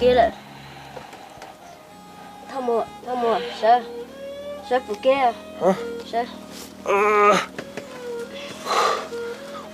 Keb lawm. Thauj mus, thauj mus, sawv, sawv pum keb, sawv.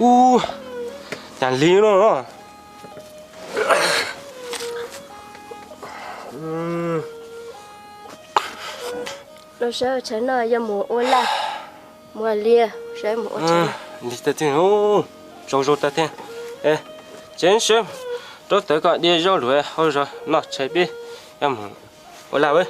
Ub, cas lig no. Los sawv tshais no yog mus ua laj, mus ua liaj, sawv mus ua tshais. Lig tag thiab, tsaus zog tag thiab. Tsev sawv, rau tawv kom diav zaub luv hau zog noj tshais peb yuav mus ua laj.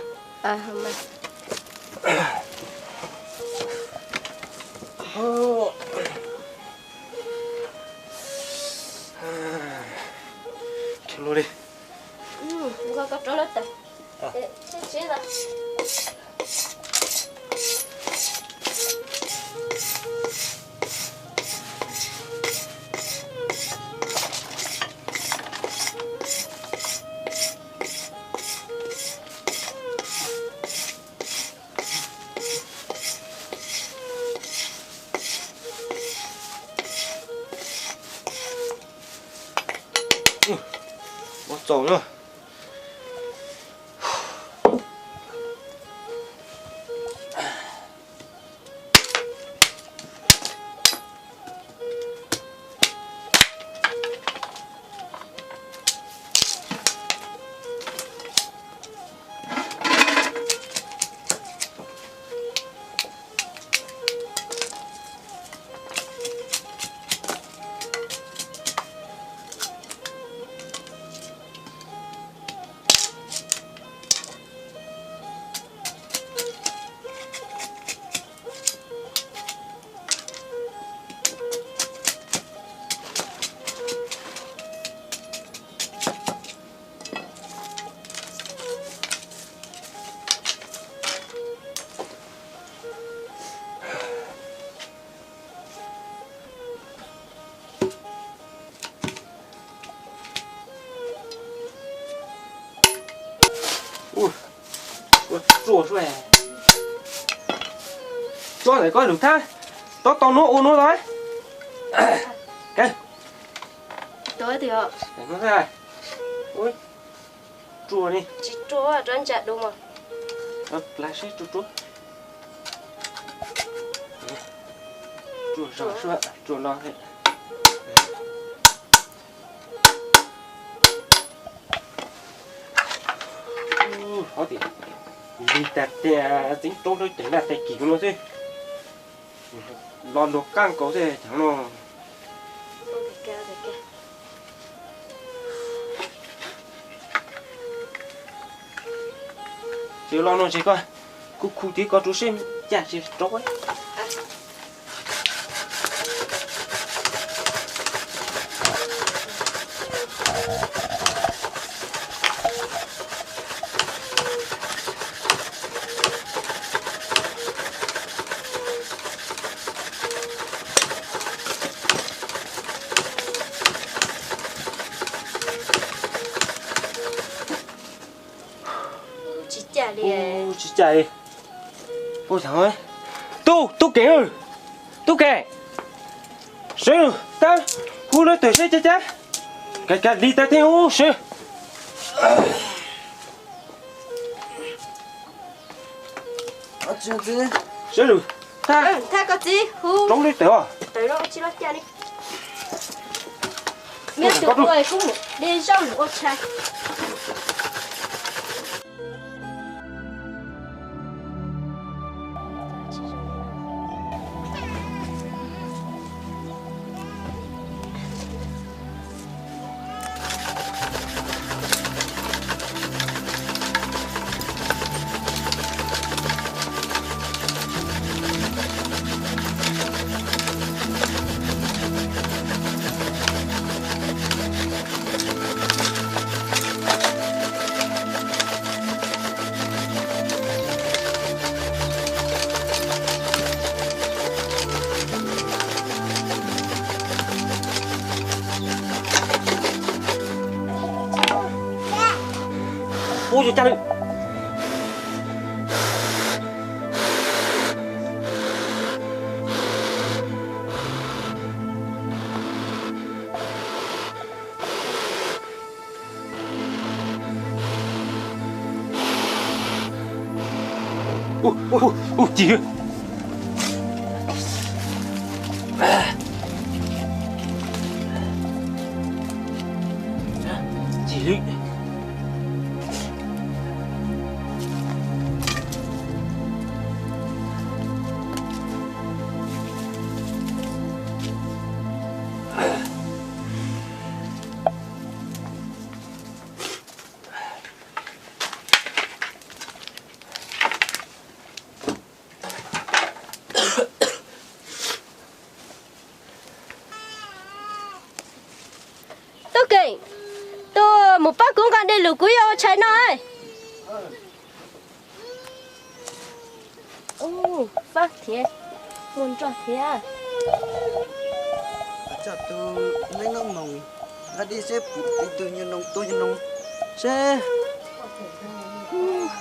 Ua tsaus na. Ua tsuag sua. Tsuag ntawm koj lub thab, tob tau nuav ua nuav los. Tsuag ni. Tsis tsuag, rov ntsa du mas. Lav seb tsuag tsuag. Tsuag zog sua, tsuag no. Hov tias, lig tag tiag, txiv roob rau ceg naj teg kis no xwb. Los luag qaab nkaus xwb cov no. Tsis los no tsis koj, kuv khu tib koj rau seb cas tsis rov. Tsis cas li. Tub, tub Keem, tub Keem, sawv, tab, hu lawv tawm seb cas cas. Cas cas lig tag thiab, sawv. Sawv lawm, thab, rov lawv tawm os. Ub, yuav caj lwm. Ub, ub, ub, Cim. Cim. Tub Keem, tus mus pab kuv nqa dej lug, kuv yuav ua tshais no. Ub, fab thiab, muaj nroj thiab. Coj tus neeg no mus nqa dej seb puas tus nyuag noog, tus nyuag noog seb. Tsis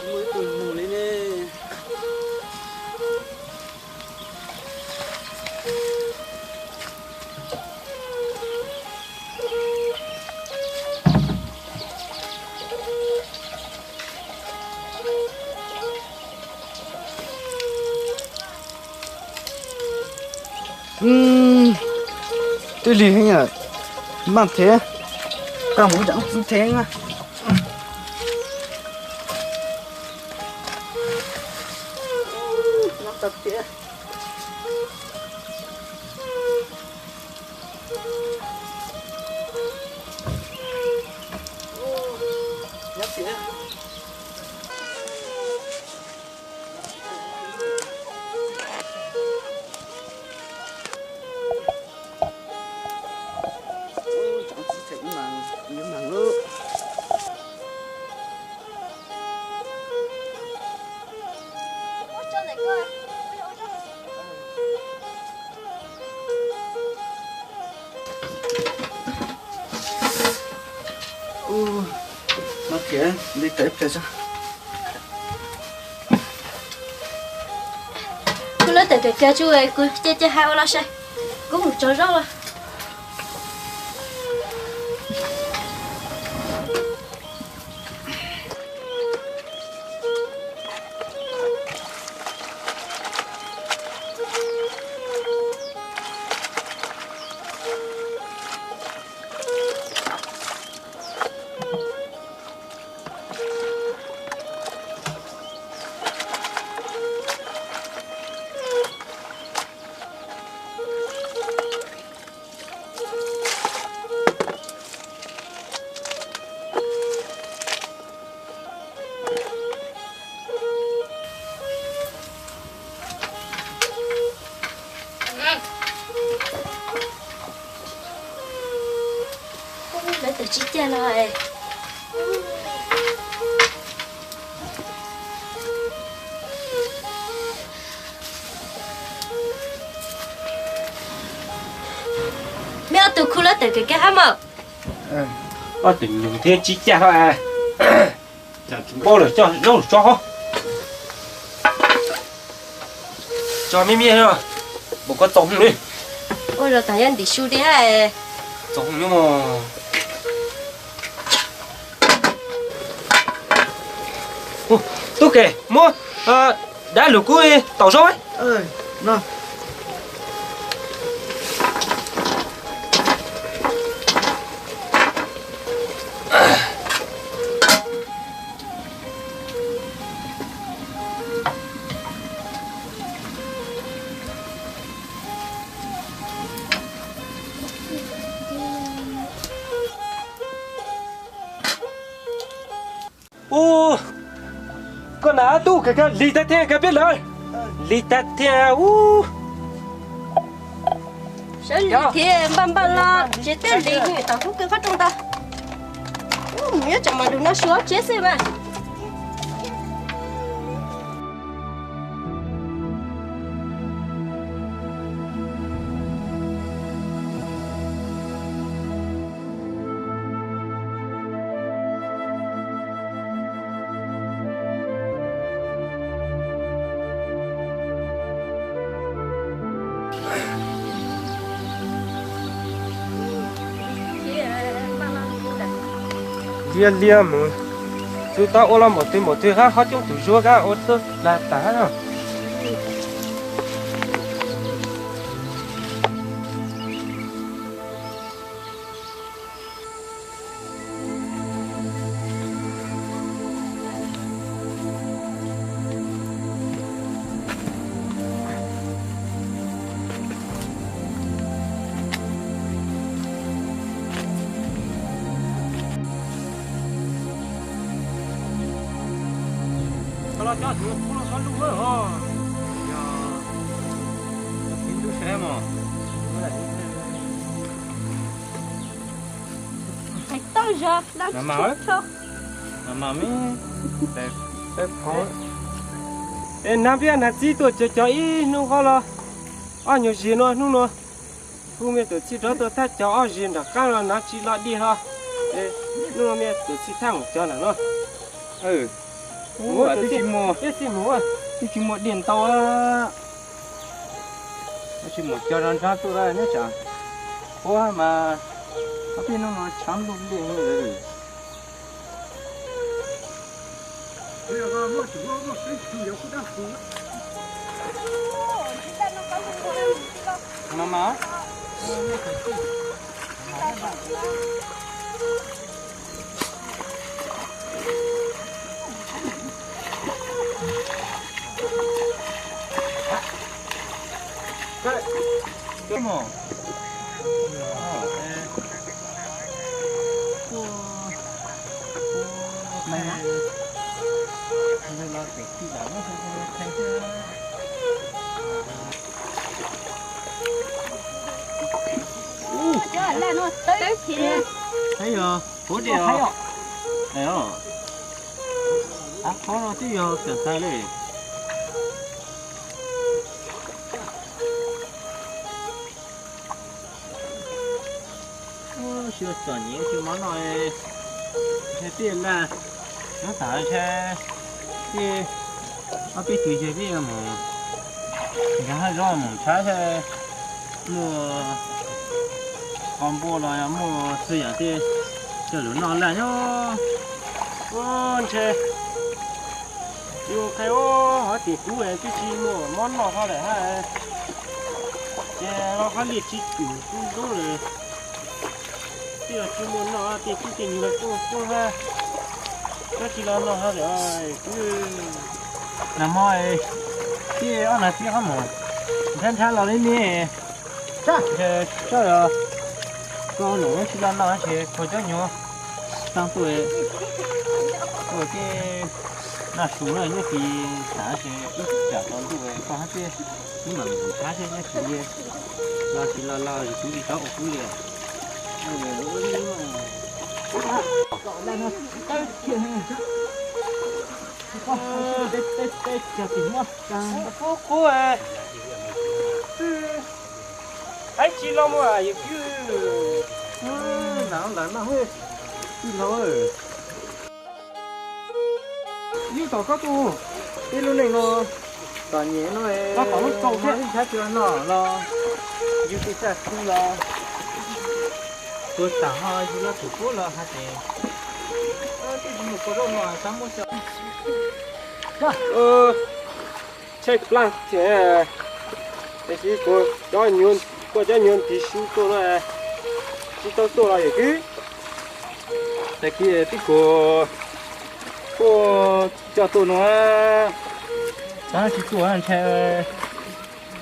muaj ib tug mus li ne. Twb lig heev, npaj thiab, koj mus ib tsam txwv thiab na. Ub, no khiav li tawm pliag tso. Kuv lub tawm kawg kawg tsuj, kuv cia cia hais ua los saib, kuv mus tso zaub los. Lawv tawm tsib cag no es. Meb ob tug khub lawv tawm kawg kawg hab mog. Ob tug nyuag thiab tsib cag no es. Tsis paub lawm, coj zaub lawm tso. Tso miab miab, ua koj txaus hwj li. Ua los tas yog ntim su tiag. Txaus hwj mus. Tub Keem, muab dab lug kub tau zaub. Ub, koj na tub, kawg kawg lig tag thiab, kawg peb lawm. Lig tag thiab ub. Sawv lig thiab npaj npaj los tsev tej lig tom kub kawg qhov rooj ntag. Ub, mus nyob tsam mam lug no suav tsev xwb mas. Liab liab mus, tsis tau ua los npaum twg npaum twg hab, ho coob tus zuag kab ua txawj lag tas hab. Es nab peb nab txib tuaj cov cov ib hnub qhov los ob nyuag zig no hnub no, hu me tuam txhij rov tuaj thab cov ob zig nram qab los nab tsis los dig hlo. Hnub no me tuam txhij thab mus cov nram no. Twb tsis muaj, twb tsis muaj dig ntau, tsis mus cov nrab tuaj nyob tsam ua mas ob peb hnub no tshav ntuj nti. Yog, puv diam. Av qhov no twb yog kam tag li. Tsis txom nyem tsis mob noj, ntshe tej laj nyob tam ntshe tej ob peb tug yawg peb yuav mus nkag hab zob mus ntshav, muaj qhov npua los yog muaj txhua yam tej coj lug noj laj nyob. Ntshe yus qhia ua hov tim kuv twb tsis muaj mob noj hab lawm hab. Ces los hab liaj tsis cum tub ntub lawm, twb yog tsis muaj noj tej tub tej nyuag tuaj tuaj hab, koj tsis los noj hab lawm. Nag hmo tej ob nag txiv qhob mus nrhab nrhab los li ne. Sab, sab, koj nus tsis los noj ces khuas cov nyuag tau tuaj, tuaj tej noj su na nyob tsis tas ces ib tsam tsaus ntuj koj hab thiab, wb mam mus nrhab thiab nyob tsis li. Los tsis los los kuv tsis tau ua kuv li. Qub qub, aib tsis los mus yawm kwv. Nag lawm noj tij laug. Yug tom koj tus, ib lub neej no txom nyem no, ib nrhab tsis los noj los yug tsis txaj txhua los tuag tas ho yug los tus pub los hais tias tej mus kua zaub no xav muab xyaw. Tshaib plab tiag, tiam sis kuv cov nyuag, kuv cov nyuag ntiv su tuaj no tsis tau tuaj los yawm kwv. Tag kis twb kuv tuaj coj tuaj no, tab tsis tuaj ntshe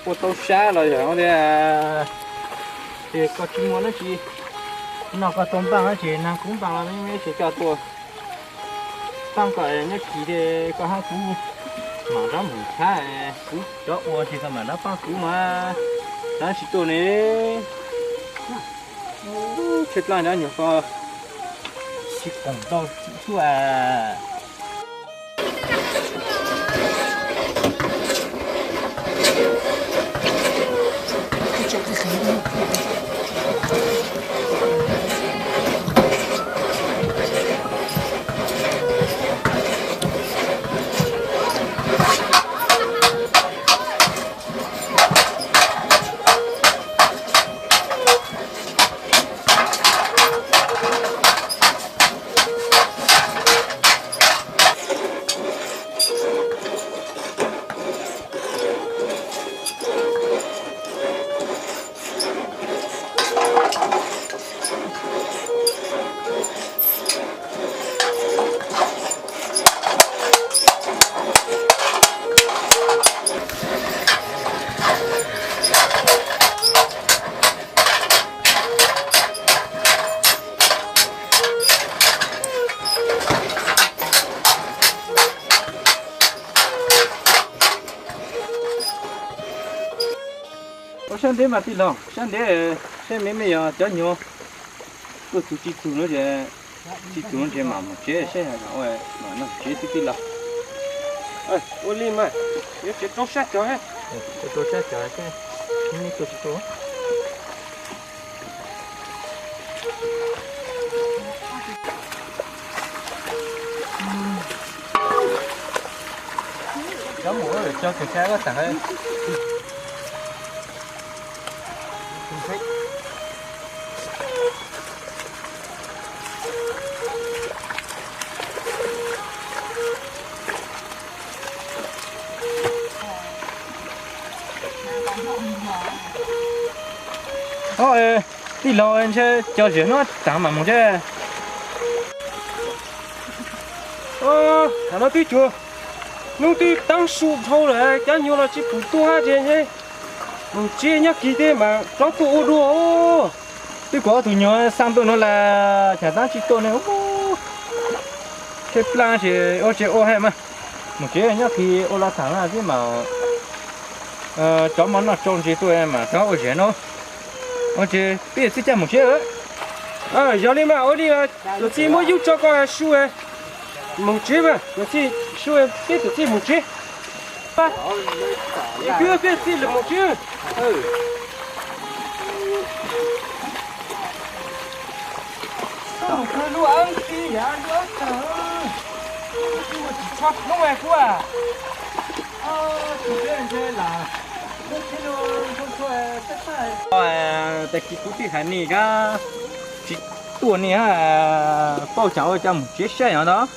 ua tau sab los yog tias, ces koj tsis muaj dab tsi noj koj tau npaj ces nag kuv npaj los me me ces coj tuaj. Tag kis nyob tsis li koj hab kuv mam rov mus nrhab, kuv rov ua ces koj mam rov pab kuv mas. Tab tsis tuaj ne, tshaib plab nyob nyuag ko, tsis koom tau tuaj. Ntev mas tij laug, sab ntev, seb me me yog cov nyuag tuaj txug tsis txug no ces, tsis txug no ces mam mus tsev seb, mam noj tsev xwb tij laug. Ua li mas, yuav tsev rau sab cov, rau sab cov seb, tuaj tsis tuaj. Cov mus cov kws saib lab tas. Tij laug, ntshe cov ziag no tag mam mus thiab. Thaum no twb cuag hnub twb taab su dhau lawm, cov nyuag los tsis pum tuaj hab ces mus tsev, nyob kis tej mas tsob tuaj ua dua. Twb kuv ob tug nyuag xaa tuaj no las cas taab tsis tuaj ne. Tshaib plab ces ua tsev ua hab mas, mus tsev nyob kis ua los tham mas tib mam cov mov noj tsau ntsis tuaj mas rov ua ziag no. Ua ces peb txhij caij mus tsev. Yog li mas ua li, tuam txhij muab yub tso koj su, mus tsev mas tuam txhij su, peb tuam txhij mus tsev. Peb tuam txhij lawm mus tsev. Mus kawg lub ab ti yam lub ab tag, tsis tshua hnub kuv. Tag kis kuv tij hais nej kab tsis tuaj ne, paub cas ua cas mus tsev saib os ntag.